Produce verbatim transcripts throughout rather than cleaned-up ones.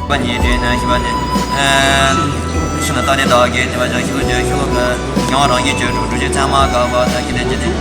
པ་ཉིད་དེ་ནི་ཤེས་པ་ནི། ཤིན་ཏུ་རྟག་སྟེ་བདག་གིས་ནི་བ་ཅང་ཤེས་པ་ཅན་ཤེས་པ་མེད། ཡང་རང་བཞིན་གྱིས་གྲུབ་པའི་སྒྲུབ་བྱེད་ཚད་མ་དགག་པ་དག་གིས་ནི་ཅི་སྟེ།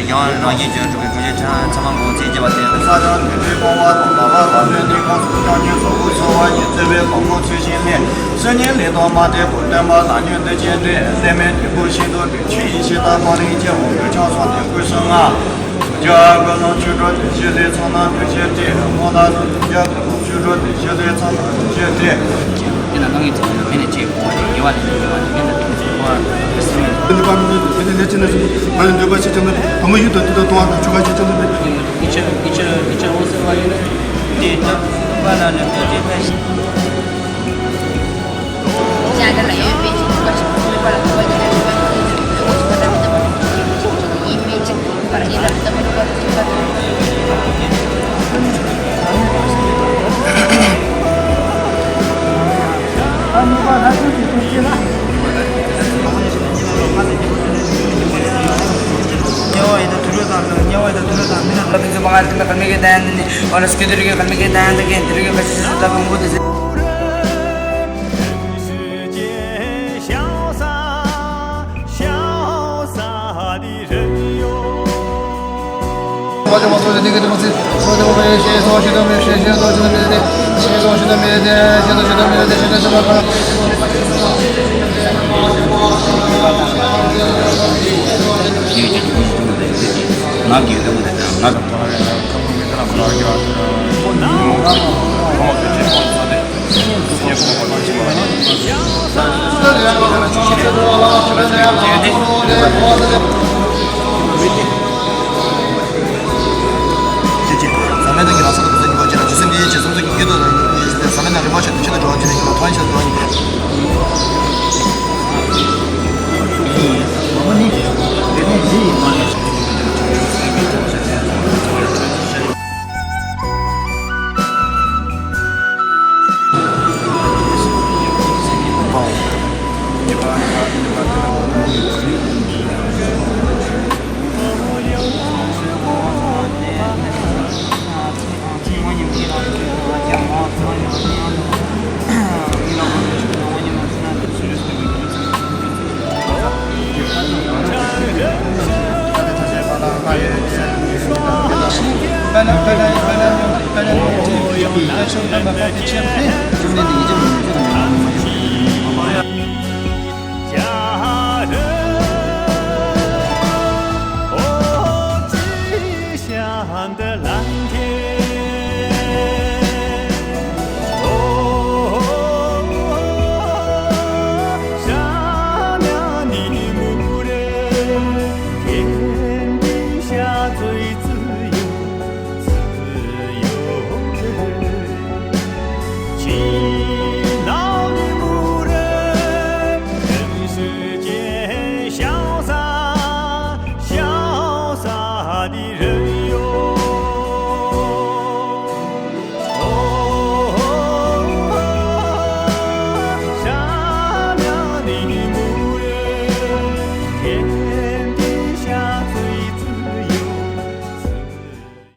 ཡང་རང་བཞིན་གྱིས་གྲུབ་པའི་སྒྲུབ་བྱེད་ཚད་མ་འགོག་ཚིག་ཅེས་པ་སྟེ། ས་ཡང་དུས་དེའི་སྤོང་བ་དང་ལག་ལེན་ལ་ནི་གང་སུ་ཀྱང་ཉོན་སོགས་ཀུན་འཚོ་བ་ཡི་བརྩེ་བའི་དང་པོ་ཚུལ་བཞིན་ལས། སེམས་ཉིད་ལས་དང་མ་དད་པར་བསྟན་པ་ལ་ཉོན་དེ་ཅན་ཏེ། ལས་མེད་དུས་པོ་ཤིན་ཏུ་དུས་ཆུ་ཡི་ཤེས་རྟ་སྤང་རིང་སྐྱེ་བོ་དུས་ཆང་སོགས་ཏེ་ཀུན་སུ་ལྔ། ཇ་ག་ལོང་ཆུ་གྲོགས་དེ་བཞི་ལས་ཚང་ན་དུས་ཆེན་ཏེ། མོ་ན་ལུ་ཇ་ག་ལོང་ཆུ་གྲོགས་དེ་བཞི་ལས་ཚང་ན་དུས་ཆེན་ཏེ། དེ་ན་རྣམ་ངེས་ཚང་ན་མེ་ནས་ཅེས་པོ་ཏེ་ཉེ་བ་ནས་ཉེ་བ་ནས་མེ་ན་ཏེ་ཚོ་བ་སེམས་མེད། ནུས་པ་མེད་དེ་ལས་ཅི་ན་སེམས་མ་ནི་འདོད་པ་ཆེ་ཆུང་ན་དེ་བུ་མོ་ཡུལ་དུ་དུས་དུ་གཏོང་བ་དང་ཆུ་ཁ་ཆེ་ཆུང་ན་དེ། ཨི་ཆ་ཨི་ཆ་ཨི་ཆ་འོ་ཟེར་བ་ཡིན་ན་དེ་ད་བ་ལ་ལ་ཏེ་ཏེ་ཕ་ཤི།